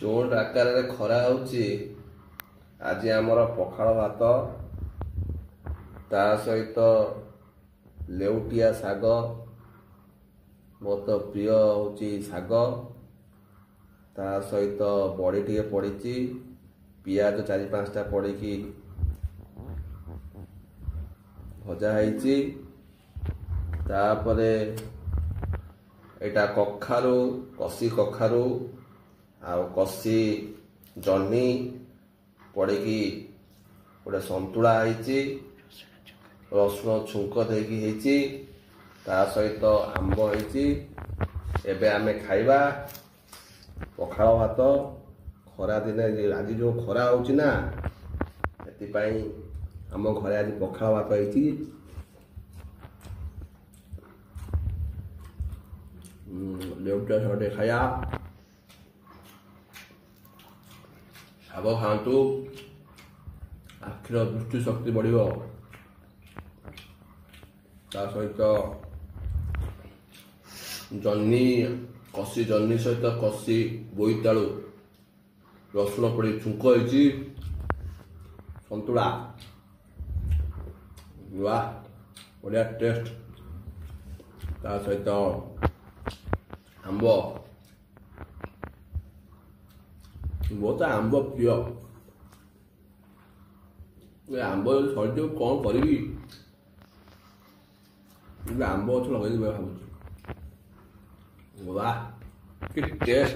ଯେଉଁ ଆକାରରେ ଖରା ହେଉଛି, ଆଜି ଆମର ପଖାଳ ଭାତ, ତା ସହିତ ଲେଉଟିଆ ଶାଗ। ମୋର ତ ପ୍ରିୟ ହେଉଛି ଶାଗ। ତା ସହିତ ବଡ଼ି ଟିକେ ପଡ଼ିଛି, ପିଆଜ 4-5ଟା ପଡ଼ିକି ଭଜା ହେଇଛି। ତାପରେ ଏଇଟା କଖାରୁ, କଷି କଖାରୁ ଆଉ କଷି ଜହ୍ନି ପଡ଼ିକି ଗୋଟେ ସନ୍ତୁଳା ହେଇଛି, ରସୁଣ ଛୁଙ୍କ ଦେଇକି ହେଇଛି। ତା ସହିତ ଆମ୍ବ ହେଇଛି। ଏବେ ଆମେ ଖାଇବା ପଖାଳ ଭାତ। ଖରା ଦିନେ ଆଜି ଯେଉଁ ଖରା ହେଉଛି ନା, ସେଥିପାଇଁ ଆମ ଘରେ ଆଜି ପଖାଳ ଭାତ ହେଇଛି। ଲେଉଟିଆ ଶାଗ ଟିକେ ଖାଇବା। ଶାଗ ଖାଆନ୍ତୁ, ଆଖିର ଦୃଷ୍ଟି ଶକ୍ତି ବଢ଼ିବ। ତା ସହିତ ଜହ୍ନି, କଷି ଜହ୍ନି ସହିତ କଷି ବୋଇତାଳୁ ରସୁଣ ପଡ଼ି ଛୁଙ୍କ ହେଇଛି ସନ୍ତୁଳା। ବାଃ, ବଢ଼ିଆ ଟେଷ୍ଟ। ତା ସହିତ ଆମ୍ବ। ମୋର ତ ଆମ୍ବ ପ୍ରିୟ। ଏ ଆମ୍ବ ଯଦି ସରିଯିବ କ'ଣ କରିବି? ଗୋଟେ ଆମ୍ବ ଗଛ ଲଗେଇଦେବି ଭାବୁଛି। ବାଃ, କି ଟେଷ୍ଟ!